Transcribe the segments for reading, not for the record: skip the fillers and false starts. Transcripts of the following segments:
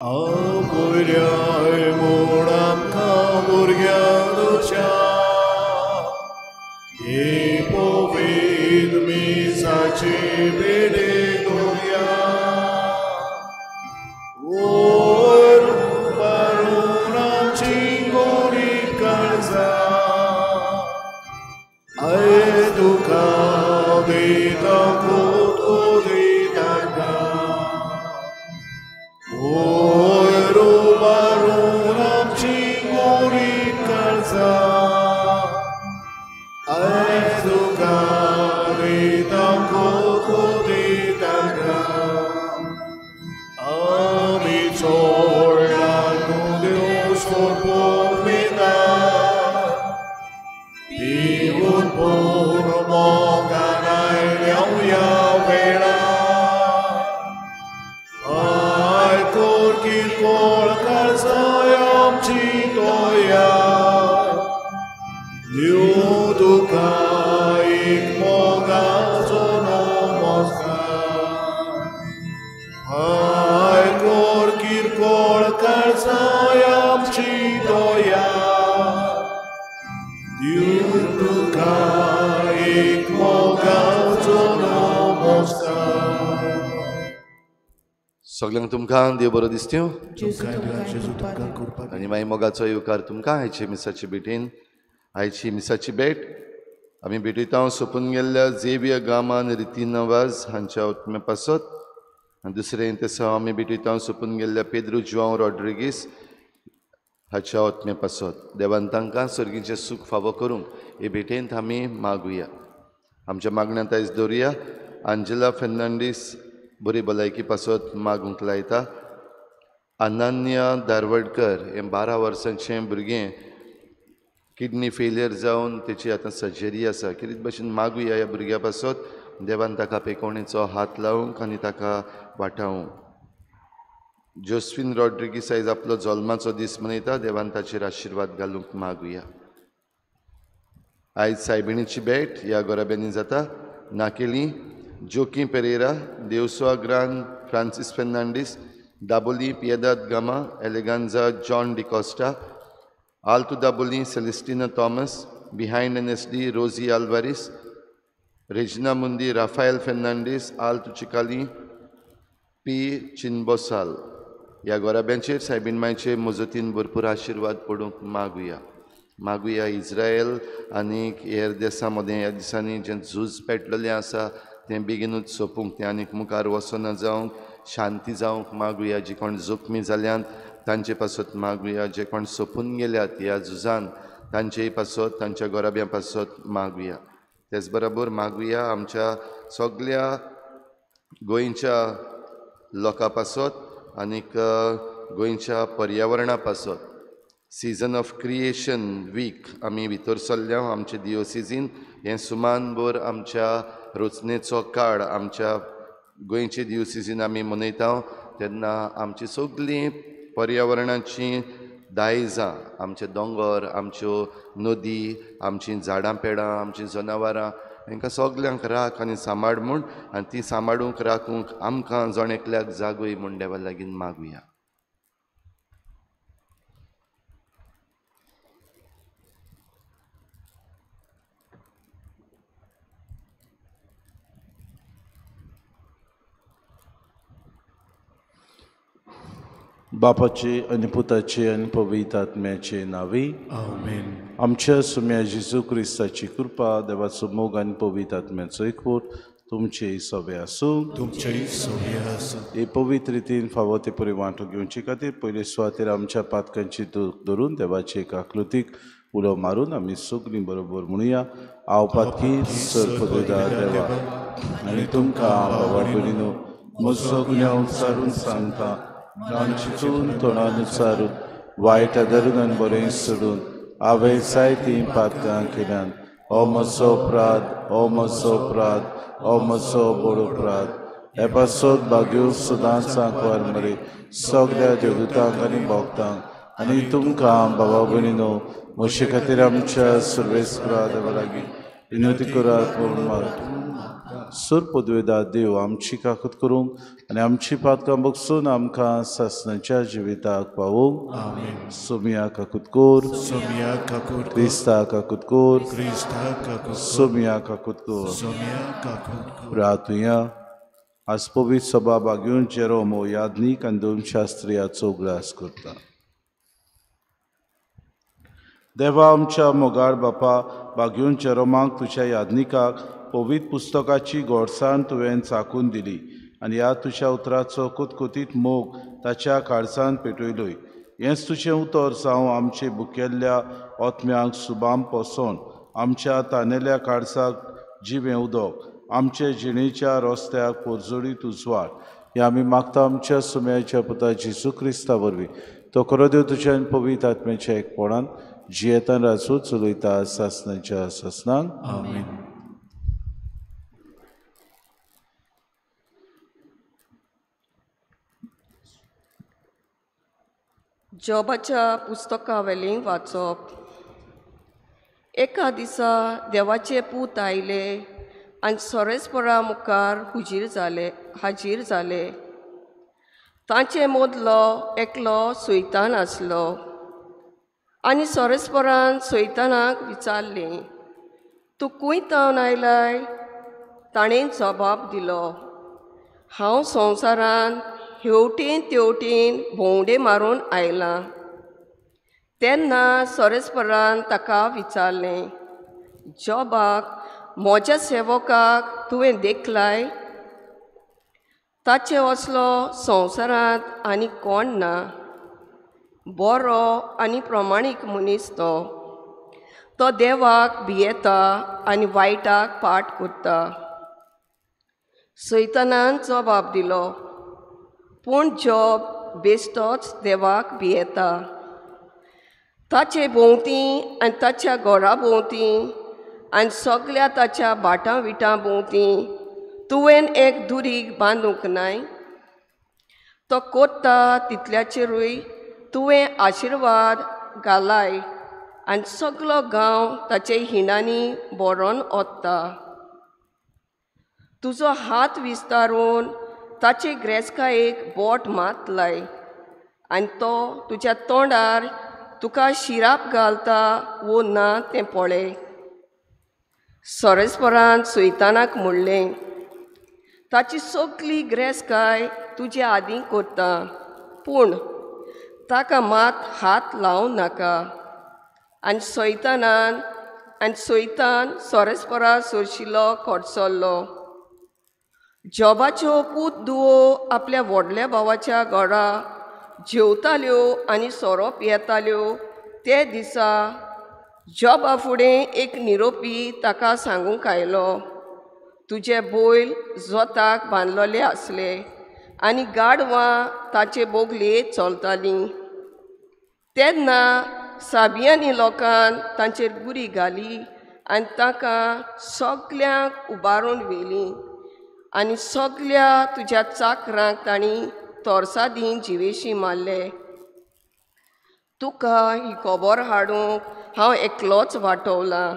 आवयल्याय म्हूण आमकां भुरग्यां तुज्या हे पवित्र मिसाची भेट करुया. वयर उबारून आमची गोरी काळजां आयज तुका दिता सगळ्यांक तुमकां देव बरो दिसत्यो आनी मागीर मोगाचो येवकार तुमकां आयचे मिसाचे भेटेन. आयची मिसाची भेट आमी भेटयता सोंपून गेल्ल्या झेवियर गामान रिती नवाज हांच्या उत्मे पासत आनी दुसरें तेसा आमी भेटयता सोंपून गेल्ल्या पेद्रू जुआंव रॉड्रिगीस हाच्या उत्मे पासत. देवान तांकां सर्गीचें सूख फावो करूंक हे भेटेंत आमी मागुया. आमच्या मागण्यांत आयज दवरुया आंजेला फेर्नांडीस बरी भलायकी पासत मागूंक लायता. अनन्या दारवडकर हें 12 वर्सांचें भुरगें किडनी फेलियर जावन तेची आतां सर्जरी आसा. कितें भशेन मागुया ह्या भुरग्या पासत देवान ताका पेकोणेचो हात लावंक आनी ताका वाटावंक. जोस्फिन रॉड्रिगीस आयज आपलो जल्माचो दीस मनयता. देवान ताचेर आशिर्वाद घालूंक मागुया. आयज सायबिणीची भेट ह्या गोराब्यांनी जाता. नाकेली Joaquim Pereira, Devsua Gran, Francis Fernandes, Dabolim Piedade Gama, Eleganza John D'Costa, Alto Dabolim Celestina Thomas, behind NSD Rosy Alvares, Regina Mundi Rafael Fernandes, Alto Chicalim P Chinbosal. ह्या गोराब्यांचेर सायबीण मायचे मजतीन भरपूर आशिर्वाद पडूंक मागुया. मागुया इस्रायल आनी हेर देसां मदें ह्या दिसांनी जें झूज पेटलेलें आसा तें बेगीनूच सोंपूंक, तें आनीक मुखार वचना जावंक, शांती जावंक मागुया. जे कोण जखमी जाल्यात तांचे पासत मागुया. जे कोण सोंपून गेल्यात ह्या झुजान तांचेय पासत, तांच्या गोराब्यां पासत मागुया. तेच बरोबर मागुया आमच्या सगल्या गोंयच्या लोकां पासत आनीक गोंयच्या पर्यावरणा पासत. सिजन ऑफ क्रिएशन वीक आमी भितर सरल्या आमचे दियोसिजीन. हें सुमानभर आमच्या रचनेचो काळ आमच्या गोंयचे दियोसिजीन आमी मनयता. तेन्ना आमची सगळीं पर्यावरणाचीं दायजां, आमचे दोंगर, आमच्यो नदी, आमचीं झाडां पेडां, आमचीं जनावरां, हांकां सगल्यांक राख आनी सांबाळ म्हूण आनी ती सांबाळूंक राखूंक आमकां जण एकल्याक जागोय म्हूण देवा लागीं मागुया. बापाचे आनी पुताचे आनी पवित्र आत्म्याचे नांवी आमेन. आमच्या सुम्या जेजू क्रिस्ताची कृपा, देवाचो मोग आनी पवित्र आत्म्याचो एकवट तुमचेय सवे आसूं. तुमचेय सवे आसूं. हे पवित्र रितीन फावो ते परी वांटो घेवचे खातीर पयले सुवातेर आमच्या पातकांची दूख धरून देवाचे एक आकृतीक उलो मारून आमी सगळीं बरोबर म्हणुया. हांव पातकी सर पदवेदार देवा आनी तुमकां बाबा भयणीनो म्हजो गुन्यांव उच्चारून सांगता. चिंतून तोंडान उच्चारून वायट धरून आनी बरें सोडून हांवें जायतीं पातकां केल्यान. हो म्हजो अपराध, हो म्हजो अपराध, हो म्हजो व्हड अपराध. हे पासत भाग्यो सदांच सांकवार मरे सगळ्या देवदूतांक आनी भक्तांक आनी तुमकां बाबा भयणीनो म्हजे खातीर आमच्या सर्वेस्परा देवा लागीं विनवती करात म्हूण मागता. सुर पदवेदा देव आमची काकूत करूंक आनी आमची पातकां बगसून आमकां सासणाच्या जिविताक पावोवंक। आमेन। सोमिया काकूत कोर, सोमिया काकूत कोर, क्रिस्ता काकूत कोर, क्रिस्ता काकूत कोर, सोमिया काकूत कोर। सोमिया काकूत कोर। प्रार्थुया। आज पवित्र सभा बागेवन जेरोम हो याज्ञीक आनी धर्मशास्त्रियाचो उगडास करता। देवा आमच्या मोगाळ बापा, बागेवन जेरोमाक तुज्या याज्ञिकाक पवित्र पुस्तकाची गोडसाण तुवें चाकून दिली आनी ह्या तुज्या उतराचो कुतकुतीत मोग ताच्या काळजान पेटयलोय। हेंच तुजें उतर जावं आमचे भुकेल्ल्या आत्म्यांक सुबाम पोसोन आमच्या तानेल्या काळजाक जिवें उदक, आमचे जिणेच्या रस्त्याक पोरजोडीत उजवाड। हें आमी मागता आमच्या सुम्याच्या पुता जेजू क्रिस्ता वरवीं। तो खरो देव तुज्या आनी पवित्र आत्म्याच्या एकपणान जियेतान राजू चलयता सासणाच्या सासणांक। आमेन। जॉबाच्या पुस्तकावेलें वाचप। एका दिसा देवाचे पूत आयले आनी सोरेस्परा मुखार हाजीर जाले। तांचे मदलो एकलो सैतान आसलो आनी सोरेस्परान सैतानाक विचारलें, तूं खंय तावन आयलाय? ताणें जबाब दिलो, हांव संवसारान हेवटेन तेवटेन भोंवडे मारून आयलां। तेन्ना सोरेस्परान ताका विचारलें, जॉबाक म्हज्या सेवकाक तुवें देखलाय? ताचे असलो संवसारांत आनी कोण ना। बरो आनी प्रमाणीक मनीस तो। तो देवाक भियेता आनी वायटाक पाट करता। सैतानान जबाब दिलो, पूण जॉब बेश्टोच देवाक भियेता। ताचे भोंवती आनी ताच्या घरा भोंवती आनी सगल्या ताच्या भाटां विटां भोंवती तुवें एक दुरीग बांदूंक नाय? तो कोत्ता तितल्याचेरूय तुवें आशिर्वाद घालाय आनी सगलो गांव ताचे हिणांनी भरोन ओत्ता। तुजो हात विस्तारून ताचे ग्रेस्कायेक बोट मात लाय आनी तो तुज्या तोंडार तुका शिराप घालता वो ना तें पळय। सोरेस्परान सैतानाक म्हणलें, ताची सगली ग्रेस्काय तुजे आदीं करता, पूण ताका मात हात लावं नाका। आनी सैतान सोरेस्परा सरशिलो कडसल्लो। जॉबाच्यो पूत धुवो आपल्या व्हडल्या भावाच्या घरा जेवताल्यो आनी सोरो पियेताल्यो। ते दिसा जॉबा फुडें एक निरोपी ताका सांगूंक आयलो, तुजे बैल जोताक बांदलेले आसले आनी गाडवां ताचे बोगले चलतालीं। तेन्ना साबियांनी लोकान तांचेर गुरी घाली आनी तांकां सगल्यांक उबारून व्हेलीं आनी सगल्या तुज्या चाकरांक तांणी तोरसादीन जिवेशी मारले। तुका ही खबर हाडूंक हांव एकलोच वाटवलां।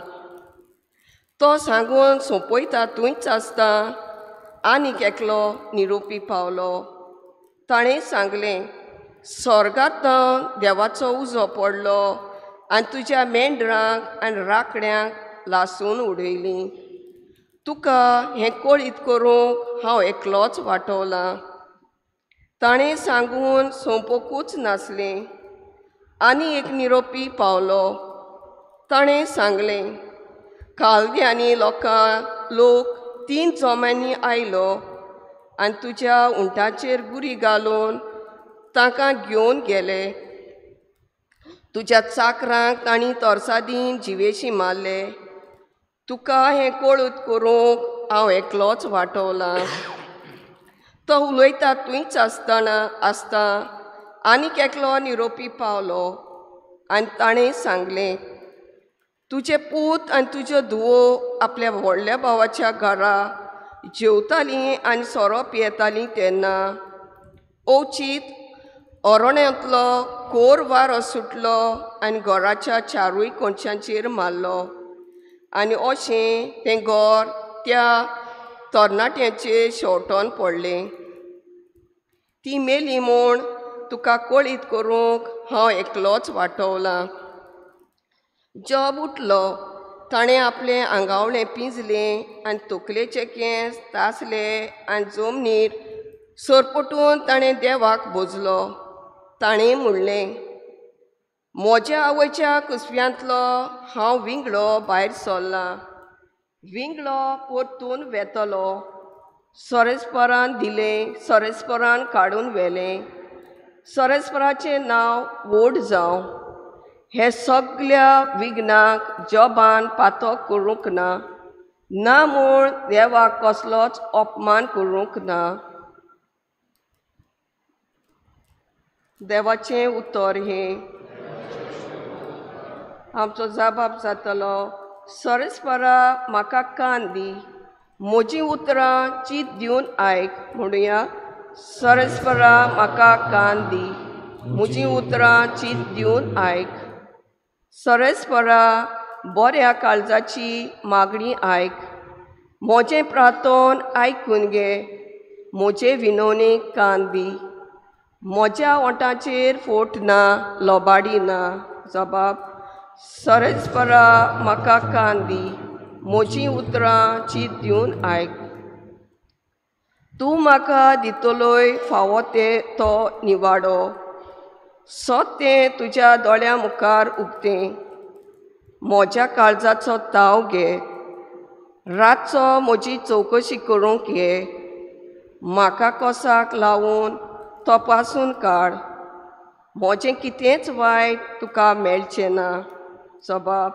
तो सांगून सोंपयता थंयच आसता आनीक एकलो निरोपी पावलो। ताणें सांगलें, स्वर्गांत देवाचो उजो पडलो आनी तुज्या मेंढरांक आनी राखड्यांक लासून उडयलीं। तुका हें कळीत करूंक हांव एकलोच वाटवलां। ताणें सांगून सोंपोकूच नासलें आनी एक निरोपी पावलो। ताणें सांगलें, कालद्यांनी लोक 3 जोम्यांनी आयलो आनी तुज्या उंटाचेर गुरी घालून तांकां घेवन गेले। तुज्या चाकरांक तांणी तोरसादीन जिवेशी मारले। तुका हें कळूत करूंक हांव एकलोच वाटवलां। तो उलयता थंयच आसता आनीक एकलो निरोपी पावलो आनी ताणें सांगलें, तुजे पूत आनी तुज्यो धुवो आपल्या व्हडल्या भावाच्या घरा जेवतालीं आनी सोरो पियेतालीं तेन्ना अवचीत अरण्यांतलो कोर वारो सुटलो आनी घराच्या चारूय कोनशांचेर मारलो आनी अशें तें घर त्या तरणाट्यांचेर शेंवटोन पडलें. ती मेली म्हूण तुका कळीत करूंक हांव एकलोच वाटवलां. जॉब उठलो, ताणें आपलें आंगावळें पिंजलें आनी तकलेचे केंस तासले आनी जमनीर सरपटून ताणें देवाक भोजलो. ताणें म्हणलें, म्हज्या आवयच्या कुसव्यांतलो हांव विंगडो भायर सरलां, विंगडो परतून वेतलो. सोरेस्परान दिलें, सोरेस्परान काडून व्हेलें, सोरेस्पराचें नांव व्हड जावं. हे सगल्या विघ्नाक जॉबान पातक करूंक ना, ना म्हूण देवाक कसलोच अपमान करूंक ना. देवाचें उतर हें. आमचो जबाब जातलो, सोरेस्परा म्हाका कान दी, म्हजीं उतरां चीत दिवन आयक. म्हणुया, सोरेस्परा म्हाका कान दी, म्हजीं उतरां चीत दिवन आयक. सोरेस्परा बऱ्या काळजाची मागणी आयक, म्हजें प्रार्थन आयकून घे, म्हजे विनवणेक कान दी. म्हज्या ओंठाचेर फोट ना, लोबाडी ना. जबाब, सोरेस्परा म्हाका कान दी, म्हजीं उतरां चीत दिवन आयक. तूं म्हाका दितलोय फावो ते तो निवाडो, सत तें तुज्या दोळ्यां मुखार उक्तें. म्हज्या काळजाचो ताव घे, रातचो म्हजी चवकशी करूंक ये, म्हाका कोसाक लावन तपासून काड, म्हजें कितेंच वायट तुका मेळचें ना. जबाब,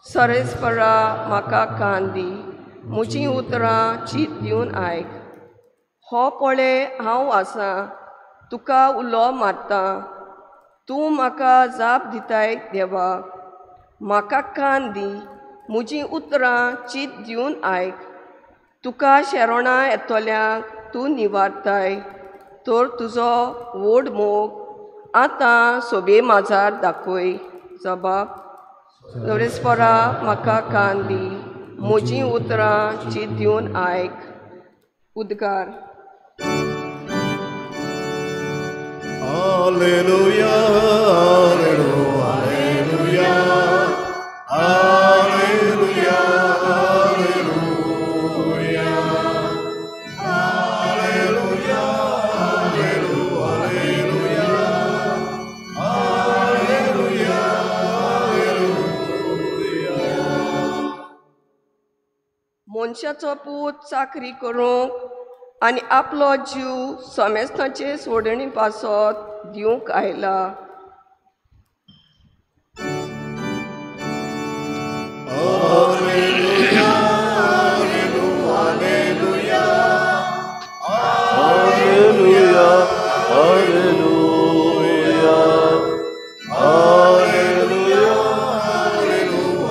सोरेस्परा म्हाका कान दी, म्हजीं उतरां चीत दिवन आयक. हो पळय हांव आसां, तुका उलो मारतां, तूं म्हाका जाप दिताय. देवा म्हाका कान दी, म्हजीं उतरां चीत दिवन आयक. तुका शेरणां येतल्यांक तूं निवारताय, तर तुजो व्हड मोग आतां सोबे माजार दाखय. जबाब, सोरेस्परा म्हाका कान दी, म्हजीं उतरां चीत दिवन आयक. उद्गार. Alleluia, alleluia, alleluia, alleluia, alleluia, alleluia, alleluia, alleluia. मनशाचो पूत चाकरी करूंक आनी आपलो जीव समेस्तांचे सोडणी पासत दिवंक आयला. Alleluia, alleluia, alleluia, alleluia, alleluia, alleluia,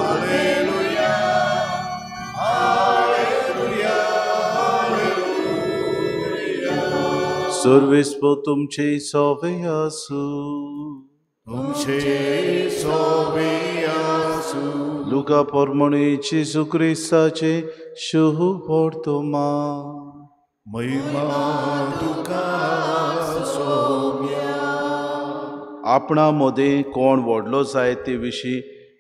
alleluia. सर्वेस्पो तुमचे सोवे आसूं. तुमचे सोवे आसूं. लुका परमणे जेजू क्रिस्ताचे शुभवर्तमान. महिमा तुका सोम्या. आपणा मदें कोण व्हडलो जाय ते विशीं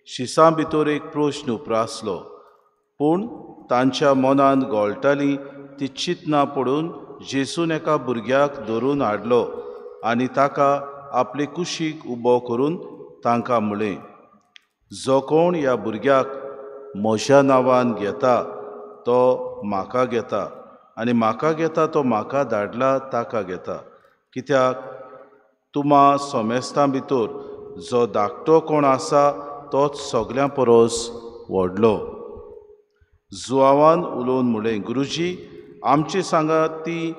शिसां भितर एक प्रश्न उप्रासलो, पूण तांच्या मनांत घोळटाली ती चिंतना पडून जेजून एका भुरग्याक धरून हाडलो आनी ताका आपले कुशीक उबो करून तांकां म्हळें, जो कोण ह्या भुरग्याक म्हज्या नांवान घेता तो म्हाका घेता, आनी म्हाका घेता तो म्हाका धाडला ताका घेता. कित्याक तुमा सोमेस्तां भितर जो धाकटो कोण आसा तोच सगल्यां परस व्हडलो. जुआवान उलोवन म्हळें, गुरुजी, आमची सांगात ती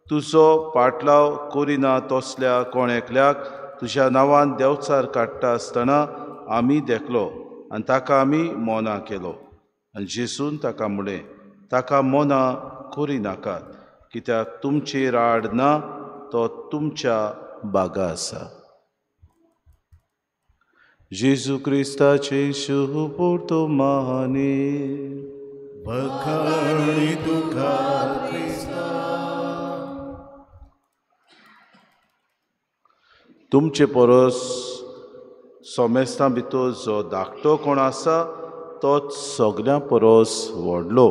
तुजो पाटलाव करिना तसल्या कोण एकल्याक तुज्या नांवान देंवचार काडटा आसतना आमी देखलो आनी ताका आमी मोना केलो. आनी जेजून ताका म्हळें, ताका मोना करिनाकात, कित्याक तुमचेर आड ना तो तुमच्या बागा आसा. जेजू क्रिस्ताचे शुभवर्तमाने. वखाणी तुका क्रिस्ता. तुमचे परस सोमेस्तां भितर जो धाकटो कोण आसा तोच सगल्यां परस व्हडलो.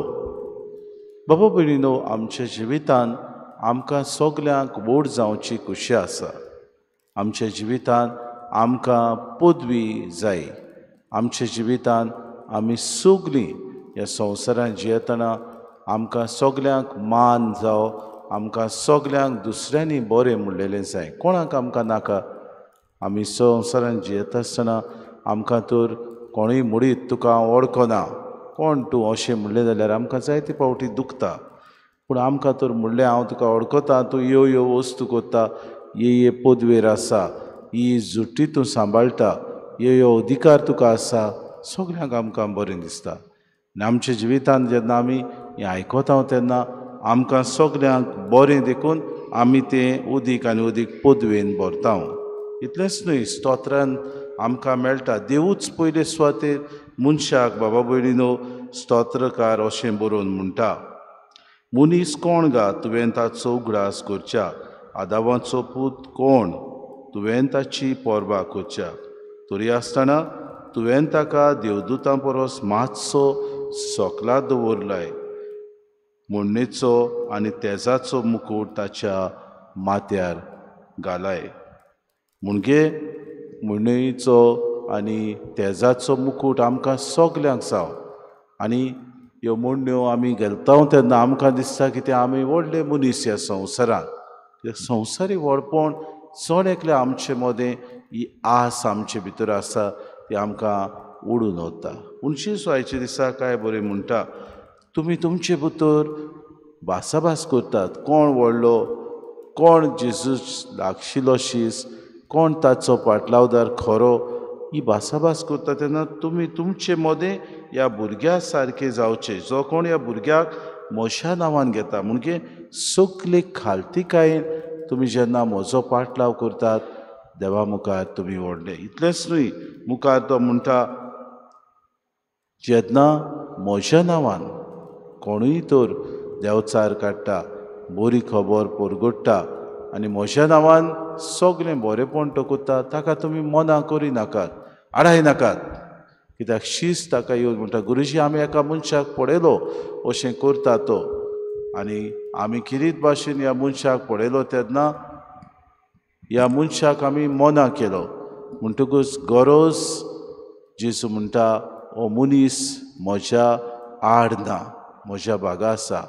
बाबा भयणीनो, आमच्या जिवितान आमकां सगल्यांक व्हड जावची खुशी आसा. आमच्या जिवितान आमकां पदवी जाय. आमच्या जिवितान आमी सगलीं ह्या संवसारांत जियेतना आमकां सगल्यांक मान जावं, आमकां सगल्यांक दुसऱ्यांनी बरें म्हणलेलें जाय. कोणाक आमकां नाका? आमी संवसारांत जियेता आसतना आमकां तर कोणूय म्हणीत तुका हांव वळखना, कोण तूं अशें म्हणलें जाल्यार आमकां जायते फावटी दुखता. पूण आमकां तर म्हणलें हांव तुका वळखता, तूं ह्यो ह्यो वस्तू करता, हे हे पदवेर आसा, ही जुटी तूं सांबाळटा, ह्यो ह्यो अधिकार तुका आसा, सगल्यांक आमकां बरें दिसता. आनी आमच्या जिवितांत जेन्ना आमी हें आयकता तेन्ना आमकां सगल्यांक बरें देखून आमी तें उदीक आनी उदीक पदवेन भरता. इतलेंच न्हय, स्तोत्रान आमकां मेळटा. देवूच पयले सुवातेर मनशाक बाबा भयणीनो स्तोत्रकार अशें बरोवन म्हणटा, मनीस कोण गा तुवें ताचो उगडास करच्या, आदावाचो पूत कोण तुवें ताची परबा करच्या, तरी आसतना तुवें ताका देवदूतां परस मातसो सकला दवरलाय, म्हणणेचो आनी तेजाचो मुकूट ताच्या माथ्यार घालाय. म्हणजे म्हणणेचो आनी तेजाचो मुकूट आमकां सगल्यांक जावं. आनी ह्यो म्हणण्यो आमी घेता तेन्ना आमकां दिसता की ते आमी व्हडले मनीस ह्या संवसारांत. संवसारी व्हडपण चड एकल्या आमचे मदें ही आस आमचे भितर आसा ती आमकां उडून वता. पूण जेजू आयच्या दिसा काय बरें म्हणटा, तुमी तुमचे भितर भासाभास करतात, कोण व्हडलो, कोण जेजूस लागशिलो शीस, कोण ताचो पाटलावदार खरो, ही भासाभास करता तेन्ना तुमी तुमचे मदें ह्या भुरग्या सारके जावचे. जो कोण ह्या भुरग्याक म्हज्या नांवान घेता, म्हणजे सगले खालतीकायेन तुमी जेन्ना म्हजो पाटलाव करतात देवा मुखार तुमी व्हडले. इतलेंच न्हय, मुखार तो म्हणटा, जेन्ना म्हज्या नांवान कोणूय तर देवचार काडटा, बरी खबर परगट्टा आनी म्हज्या नांवान सगलें बरेंपण तो करता, ताका तुमी मना करिनाकात, आडाय नाकात. कित्याक शीस ताका येवन म्हणटा, गुरुजी आमी एका मनशाक पळयलो अशें करता तो, आनी आमी किरीत भाशेन ह्या मनशाक पळयलो तेन्ना ह्या मनशाक आमी मना केलो. म्हणटकूच गरज जेजू म्हणटा, हो मनीस म्हज्या आड ना, म्हज्या भागा आसा.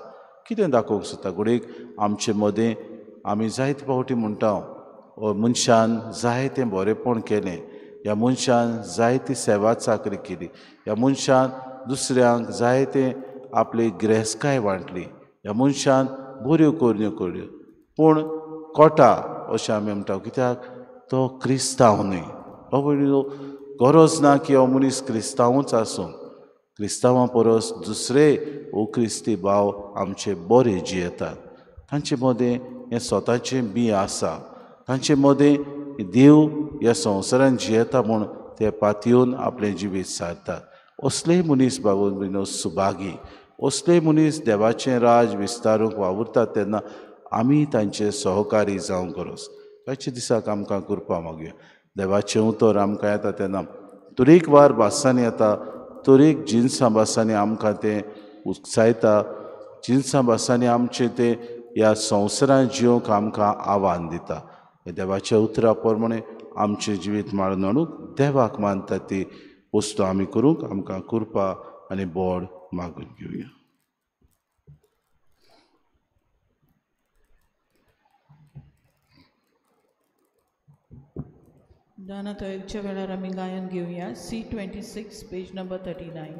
कितें दाखोवंक सोदता? घडयेक आमचे मदें आमी जायते फावटी म्हणटा, हो मनशान जायतें बरेंपण केलें, ह्या मनशान जायती सेवा चाकरी केली, ह्या मनशान दुसऱ्यांक जायतें आपली गिरेस्तकाय वांटली, ह्या मनशान बऱ्यो करण्यो केल्यो, पूण कोटा अशें आमी म्हणटा. कित्याक तो क्रिस्तांव न्हय. बाबा गरज ना की हो मनीस क्रिस्तांवूच आसूं, क्रिस्तांवां परस दुसरे ओ क्रिस्ती भाव आमचे बरे जियेतात, तांचे मदें हें स्वताचें बीं आसा, तांचे मदें देव ह्या संवसारांत जियेता म्हूण ते पातयेवन आपलें जिवीत सारतात. असलेय मनीस बाबा भयणीनो सुभागी, असलेय मनीस देवाचें राज विस्तारूंक वावुरतात तेन्ना आमी तांचे सहकारी जावंक गरज. आयच्या दिसाक आमकां कृपा मागया. देवाचें उतर आमकां येता तेन्ना तरेकवार भासांनी येता, तरेक जिनसां भासांनी आमकां तें उत्सायता, जिनसां भासांनी आमचें तें ह्या संवसारांत जिवंक आमकां आव्हान दिता. देवाच्या उतरा प्रमाणे आमचें जिवीत माळून हाडूंक देवाक मानता ती वस्तू आमी करूंक आमकां कृपा आनी बोड मागून घेवया. दाना तयारीच्या वेळार आमी गायन घेवया. C26 page number 39.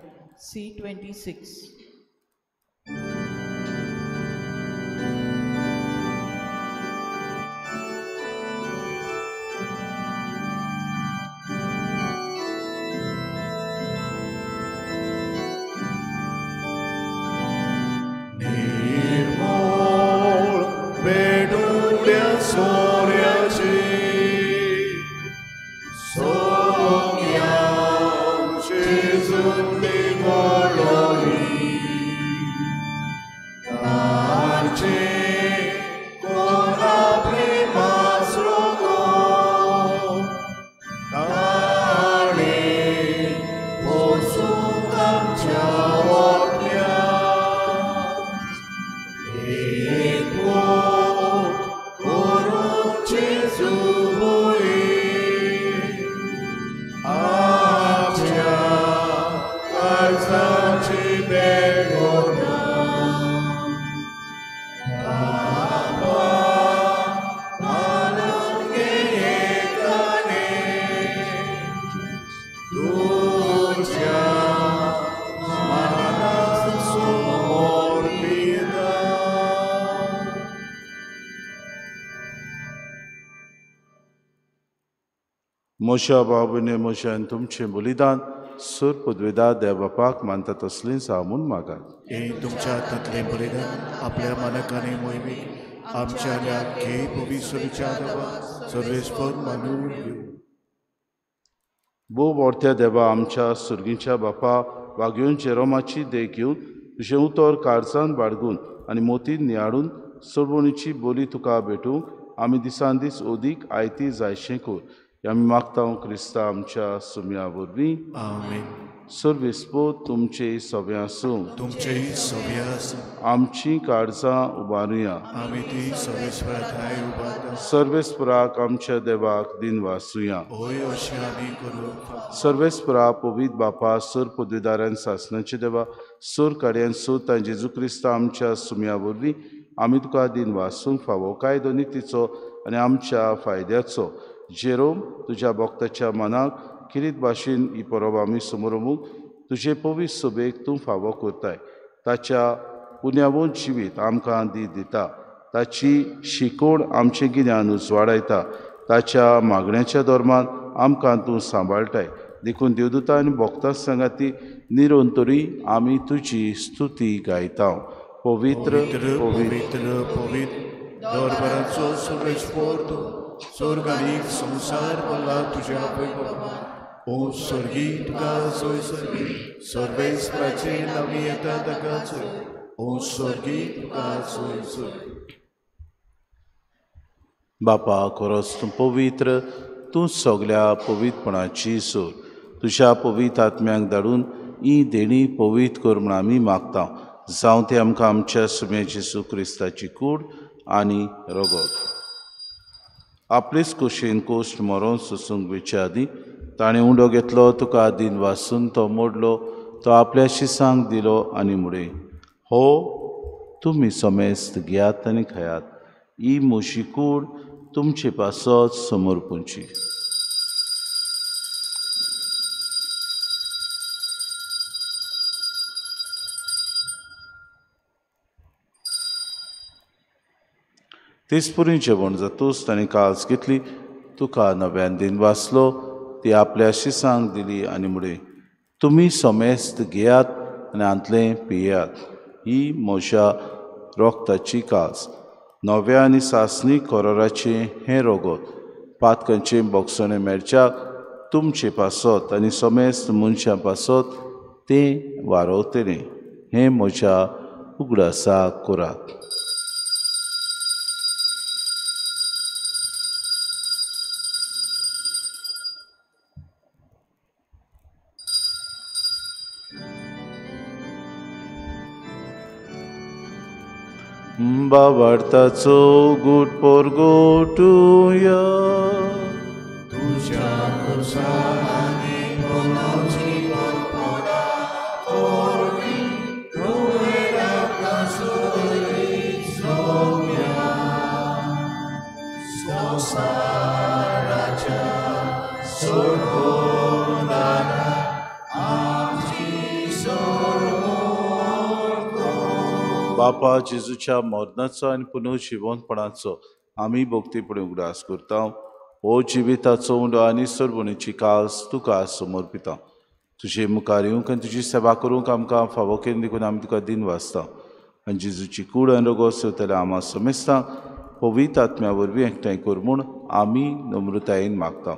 C26. निर्मळ बेडुल्या सोऱ्याची सोम्या जेजून निवळोली, मोशा बाबूने मोशान तुमचें बलिदान सुर पदवेदार देव बापाक मानता तसलें जावं म्हूण मागात. हे तुमच्या हातांतलें बलिदान आपल्या मानकांनी मोहिमेक आमच्या घे पवित्र सर्वेस्पर मानून घेवं. भोव मोठ्या देवा आमच्या सुर्गीच्या बापा वागेवन जेरोमाची देख घेवन तुजें उतर काळजान बाळगून आनी मोतीन नियाळून सोडवणीची बोली तुका भेटूंक आमी दिसान दीस अदीक आयती जायशें कर. आमी मागता क्रिस्ता आमच्या सुम्या वरवीं. आमेन. सर्वेस्पोत तुमचे सगळे आसूं. तुमचेय सगळे आसूं. आमची काळजां उबारुया. आमी ती सर्वेस्परा ठांय उबारता. सर्वेस्पराक आमच्या देवाक दिन वासुया. होय अशें आमी करूंक. सर्वेस्परा पवित्र बापा सर पदवीदारान सासणाचे देवा सर कार्यान सोद आनी जेजू क्रिस्ता आमच्या सुम्या वरवीं आमी तुका दिन वासूंक फावो कायदो नितीचो आनी आमच्या फायद्याचो. जेरोम तुज्या भक्ताच्या मनाक किरीत भाशेन ही परब आमी समरोवंक तुजे पवित्र सभेक तूं फावो करताय. ताच्या पुण्यावून जिवीत आमकां दी दिता. ताची शिकोवण आमचें गिन्यान उजवाडायता. ताच्या मागण्याच्या धर्मान आमकां तूं सांबाळटाय. देखून देवदूता आनी भक्तां सांगाती निरंतरी आमी तुजी स्तुती गायता. पवित्र पवित्र पवित्र दरबाराचो सर्वेस्पर तूं स्वर्ग आनी संवसार भरला तुज्या वैभवान. ओ स्वर्गी तुका जय जय. सर्वेस्पराचे नांवी येता ताका जय. ओ स्वर्गी तुका जय जय. बापा खरोच तूं पवित्र, तूं सगल्या पवित्रपणाची सोर. तुज्या पवित्र आत्म्यांक धाडून ही देणी पवित्र कर म्हूण आमी मागता. जावं तें आमकां आमच्या सुम्या जेजू क्रिस्ताची कूड आनी रगत. आपलेच कुशीन कोश्ट मरोन सोसूंक वेचे आदीं ताणें उंडो घेतलो, तुका दिन वासून तो मोडलो, तो आपल्या शिसांक दिलो आनी मुडे, हो तुमी समेस्त घेयात आनी खायात, ही म्हजी कूड तुमचे पासत समर्पूंची. तेचपुरी जेवण जातूच ताणें काळज घेतली, तुका नव्यान दिन वाचलो, ती आपल्या शिसांक दिली आनी मुडे, तुमी समेस्त घेयात आनी हांतलें पियात, ही म्हज्या रोगताची काळज, नव्या आनी सासणी कोरोराचें हें रोगत, पातकांचें बोगसणें मेळच्याक तुमचे पासत आनी समेस्त मनशां पासत तें वारवतलें. हें म्हज्या उगडासाक करात. बाबार्थाचो गुट पोरगोटुया. तुज्या खुर्सांनी मनोची कल्पना वरवीं तुवें आमकां सोदली सोम्या. संवसाराच्या सोडवणारा आमची सोडवण. बापा जेजूच्या मरणाचो आनी पुनर्जिवनपणाचो आमी भक्तीपणी उगडास करता. हो जिविताचो उंडो आनी सोडवणीची काळज तुका समर्पिता. तुजे मुखार येवंक आनी तुजी सेवा करूंक आमकां फावो केली देखून आमी तुका दिन वाचता. आनी जेजूची कूड आनी रोगोस येवतल्या आमा समेस्तांक पवित्र आत्म्या वरवीं एकठांय कर म्हूण आमी नम्रतायेन मागता.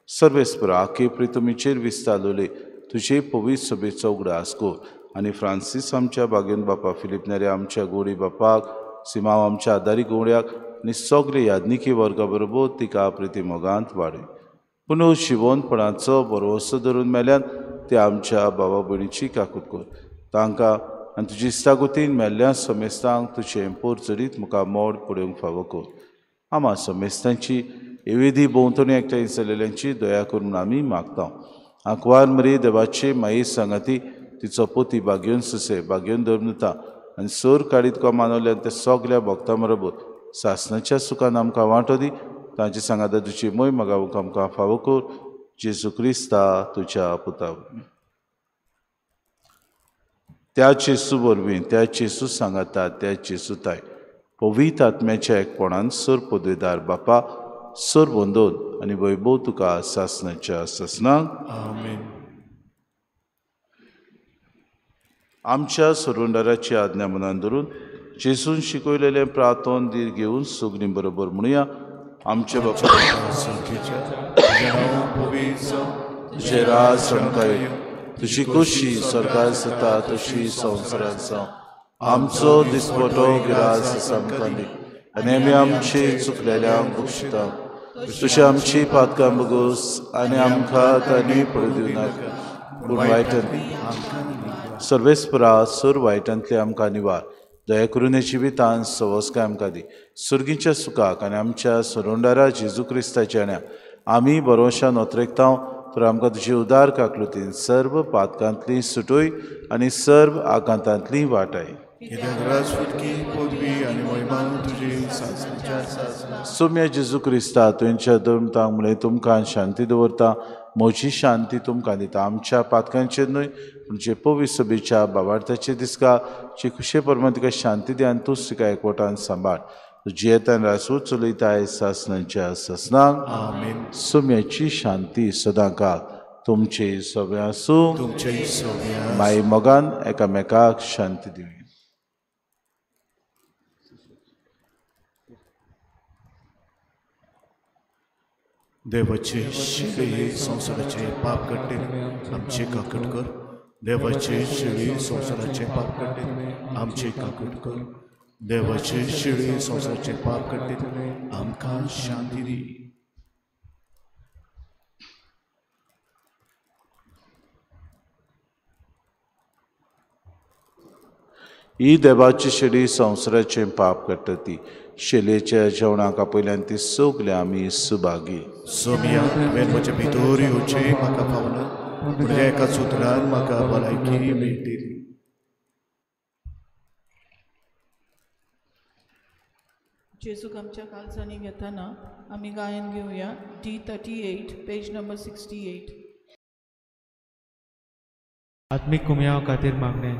सर्वेस्परा आखे प्रितमीचेर विस्तारलेले तुजे पवित्र सभेचो उगडास कर आनी फ्रांसीस आमच्या बागेन बापा, फिलीप नेरे आमच्या गोडी बापाक, सिमांव आमच्या आदारी गवड्याक आनी सगळे यादनिकी वर्गा बरोबर तिका प्रिती मोगांत वाडय. पुनः शिवोनपणाचो भरवंसो धरून मेल्यान ते आमच्या बाबा भयणीची काकूत कर. तांकां आनी तुजी इस्तागुतीन मेल्ल्या समेस्तांक तुजें पोर चडीत मुखार मोड पडोवंक फावो कर. आमा समेस्तांची एवेदी भोंवतणी एकठांय जाल्ल्यांची दया करून आमी मागता. आंकवार मरी देवाचे माये सांगाती तिचो पोती बागेवन सुसे बागेवन धर्मता आनी सोर काडीत तुका मानवल्यान ते सगल्या भक्तां बरोबर सासणाच्या सुखान आमकां वांटो दी. तांचे सांगाता तुजी मोय मागावंक आमकां फावो कर. जेजू क्रिस्ता तुज्या पुता वरवीं. त्या जेजू वरवीं, त्या जेजू सांगाता, त्या जेजू ताय पवित्र आत्म्याच्या एकपणान सर पदवीदार बापा सर्व वंदन आनी वैभव तुका सासणाच्या सासणाक. आमेन. आमच्या सोडवणदाराची आज्ञा मनान धरून जेजून शिकयलेलें प्रार्थन धीर घेवन सगळीं बरोबर म्हणुया. आमचे बापा तुजें राज आमकां येवं, तुजी खोशी स्वर्गार जाता तशी संवसारांत जावं. आमचो दिसपटो ग्रास आमकां दी आनी आमी आमची चुकलेल्यांक बक्षिता तशी आमची पातकां बगोस आनी आमकां तांणी पडूं दिवं नाका पूण वायटांतली सर्वेस्परा सर वायटांतले आमकां निवार. दया करून जिवितान सवस्काय आमकां दी सुर्गीच्या सुखाक आनी आमच्या सोडवणदारा जेजू क्रिस्ताच्या ण्या आमी बरोवशान ओतरेकता तर आमकां तुजी उदार काकलुतीन सर्व पातकांतली सुटोय आनी सर्व आकांतांतली वाटाय. सोम्या जेजू क्रिस्ता तुमच्या धर्मतांक म्हळें तुमकां शांती दवरता, म्हजी शांती तुमकां दिता. आमच्या पातकांचेर न्हय पूण जे पवित्र सभेच्या बाबार्थाचे दिसका जे खुशे प्रमाण तुका शांती दी आनी तूंच तिका एकवटान सांबाळ. जियेतान रासू चलयताय सासणाच्या सासणाक. आमेन. सोम्याची शांती सदांकाळ तुमचे सगळे आसूं. तुमचे सगळे. माई मोगान एकामेकाक शांती दिवया. देवाचे शिळे संवसाराचे पाप काडटे आमचे काकट कर. देवाचे शिळे संवसाराचे पाप काडटे आमचे काकट कर. देवाचे शिळे संवसाराचे पाप काडटे आमकां शांती दी. ही देवाची शेळी संवसाराचें पाप काडटा ती शेलेच्या जेवणाक आपयल्यान ती सगळे आमी सुभागी. सोमिया तुवें म्हज्या भितर येवचें म्हाका फावना, पूण एका सुत्रान म्हाका भलायकी मेळटली. जेजूक आमच्या काळजांनी घेतना आमी गायन घेवया D 38 page number 68. आत्मीक कुमयाव खातीर मागणें.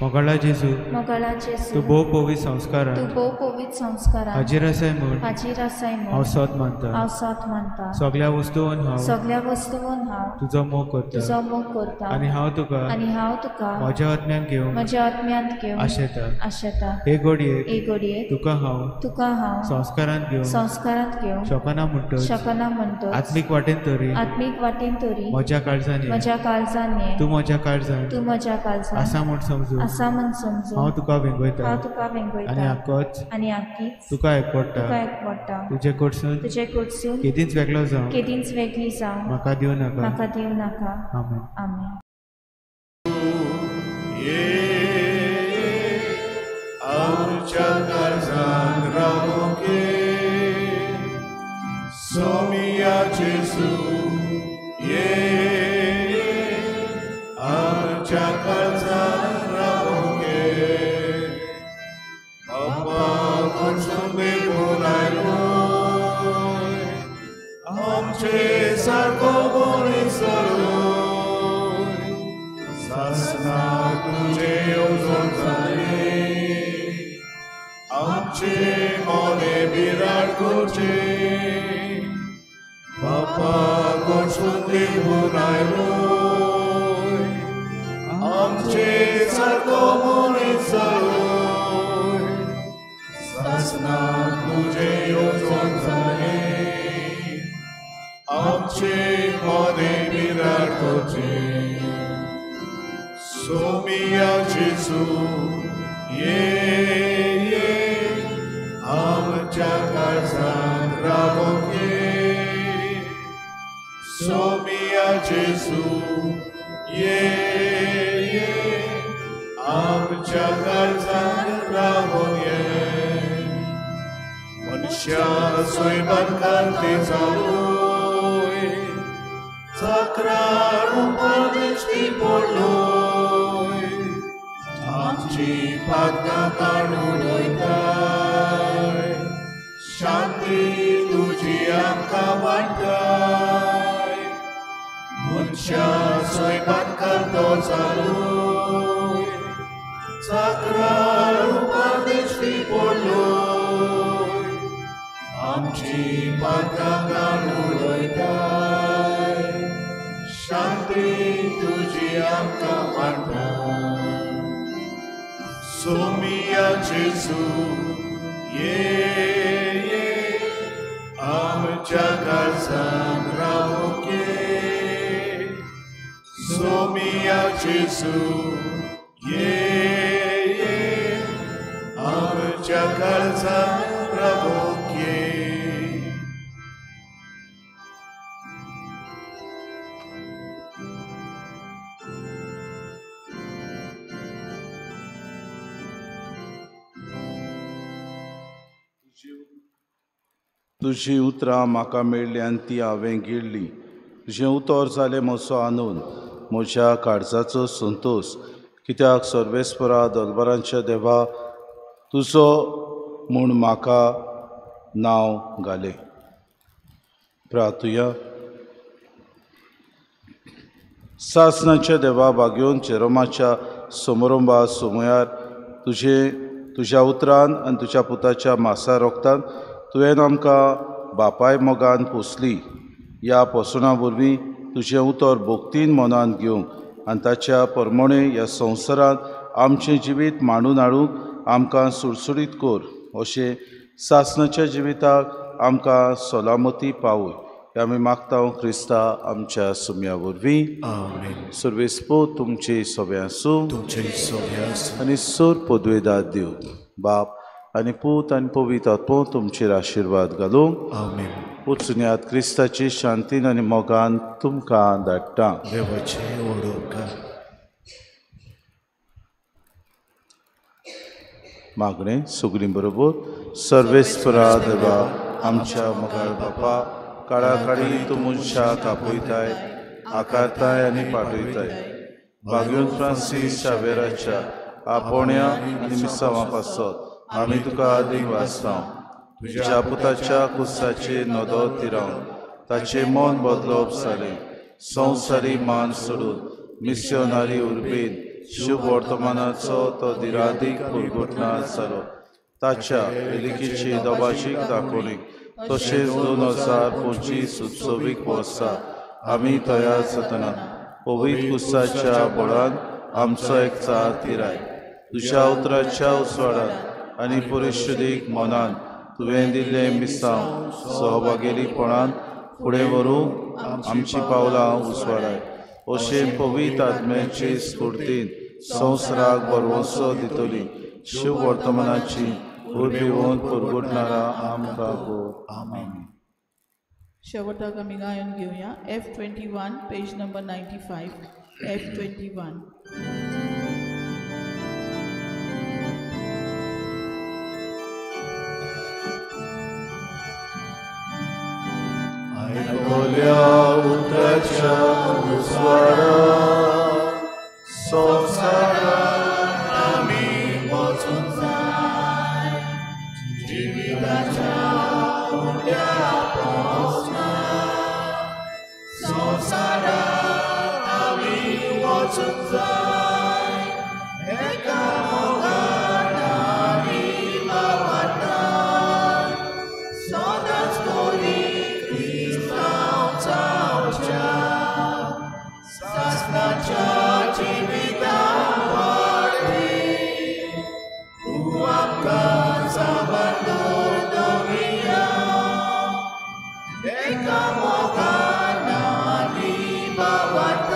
मोगाळा जेजू, मोगाळा जेजू, तूं भोव पवित्र संस्कारान, तूं भोव पवित्र संस्कारान हाजीर आसाय म्हूण, हाजीर आसाय म्हूण हांव सत मानता, हांव सत मानता. सगळ्या वस्तून हांव, सगळ्या वस्तून हांव तुजो मोग करता, तुजो मोग करता आनी हांव तुका, आनी हांव तुका म्हज्या आत्म्यान घेवन, म्हज्या आत्म्यांत घेवन आशेता, आशेता. हे घडयेक, हे घडयेक तुका हांव, तुका हांव संस्कारांत घेवन, संस्कारांत घेवन शकना म्हणटच, शकना म्हणटच आत्मीक वाटेन तरी, आत्मीक वाटेन तरी म्हज्या काळजान, म्हज्या काळजान तूं म्हज्या काळजान, तूं म्हज्या काळजान आसा म्हूण समजून, आसा म्हूण समजून हांव तुका वेंगयता, हांव तुका वेंगयता आनी आकोच, आनी आकीच तुका एकवडटा, तुका एकवडटा. तुजे कडसून, तुजे कडसून केदींच वेगळो जावं, केदींच वेगळी जावं म्हाका दिवं नाका, म्हाका दिवं नाका. आमेन. आमेन. आमच्या काळजान रावोंक सोमिया जेजू, ये आमच्या काळजान रावोंक. बापा कडसून देवून आयलो आमचे सारको मनीस जालो, सासणा तुजे येवजण जाली आमचे मोने बिराड करचे. बापा कडसून देवून आयलो आमचे सारको मनीस जालो, सासणा तुजे येवजण जाली आमचे मोने बिराड करचे. सोमिया जेजू, ये ये आमच्या काळजान रावोंक ये. सोमिया जेजू, ये ये आमच्या काळजान रावोंक ये. मनशा सोयबान कांती जालोय, चाकरा रुपान दिश्टी पडलोय, आमची पातकां काडून वयताय, शांती तुजी आमकां वांट्टाय. मनशा सोयबान कांतो जालोय, चाकरा रुपान दिश्टी पडलोय, आमची पातकां उडयताय, शांती तुजी आमकां वांट्टा. सोमिया जेजू ये ये, आमच्या काळजान रावोंक ये. सोमिया जेजू ये ये, आमच्या काळजान रावोंक ये. तुजी उतरां म्हाका मेळ्ळीं आनी ती हांवें गिळ्ळीं. तुजें उतर जालें म्हजो आनंद, म्हज्या काळजाचो संतोश. कित्याक सर्वेस्परा दरबारांच्या देवा तुजो म्हूण म्हाका नांव घालें. प्रार्थुया. सासणाच्या देवा भाग्योन जेरोमाच्या समारंभा समयार तुज्या उतरान आनी तुज्या पुताच्या मासा रोगतान तुवें आमकां बापाय मोगान पोसली. ह्या पोसणा वरवीं तुजें उतर भक्तीन मनान घेवंक आनी ताच्या परमणे ह्या संवसारांत आमचें जिवीत मांडून हाडूंक आमकां सुडसुडीत कर. अशें सासणाच्या जिविताक आमकां सलामती पावय हें आमी मागता क्रिस्ता आमच्या सुम्या वरवीं. आमेन. सर्वेस्पो तुमचे सोबे आसूं आनी सोर पदवेदार दिवं. बाप आनी पूत आनी पवित्र आत्मो तुमचेर आशिर्वाद घालूं. आमेन. वचुन्यात क्रिस्ताची शांतीन आनी मोगान तुमकां धाडटा. देवाचें व्हड. मागणें सगळीं बरोबर. सर्वेस्परा देवा आमच्या मोगाळ बापा, काळाकाळी तूं मनशाक आपयताय, आकारताय आनी पाठयताय. भाग्योन फ्रांसीस शावेराच्या आपोवण्या आनी मिसांवां पासत आमी तुका आदीं वाचता. तुज्या पुताच्या कुसाचे नदर तिरावन ताचें मन बदलप जालें. संवसारी मान सोडून मिस्योनारी उर्बेन शुभ वर्तमानाचो तो दिरादीक पुरगुटना जालो. ताच्या वेलिकेची दबाजीक दाखोवणी तशेंच 2025 उत्सवीक वर्सा आमी तयार जातना पवित्र कुसाच्या बळान आमचो एकचार तिराय. तुज्या उतराच्या उजवाडान आनी परिशुदीक मनान तुवें दिल्लें मिसांव सहभागेलीपणान फुडें व्हरूंक आमचीं पावलां उजवाडाय. अशें पवित्र आत्म्याचे स्फुर्तीन संवसाराक भरवंसो दितली शिव वर्तमानाची उर्बेवन पुरगुटणारा आमकां कर. आमेन. शेवटाक आमी गायन घेवया F21 page number 95. F21. आयकल्या उतराच्या उजवाडान संवसारांत आमी वचूंक जाय, जिविताच्या उंड्या पावसांत संवसारांत आमी वचूंक जाय, एका मोगान आनी भावार्थान सदांच कोरी सासणाच्या जिविता वाडटी तूं आमकां साबार दवरिया, एका मोगान आनी भावार्थान.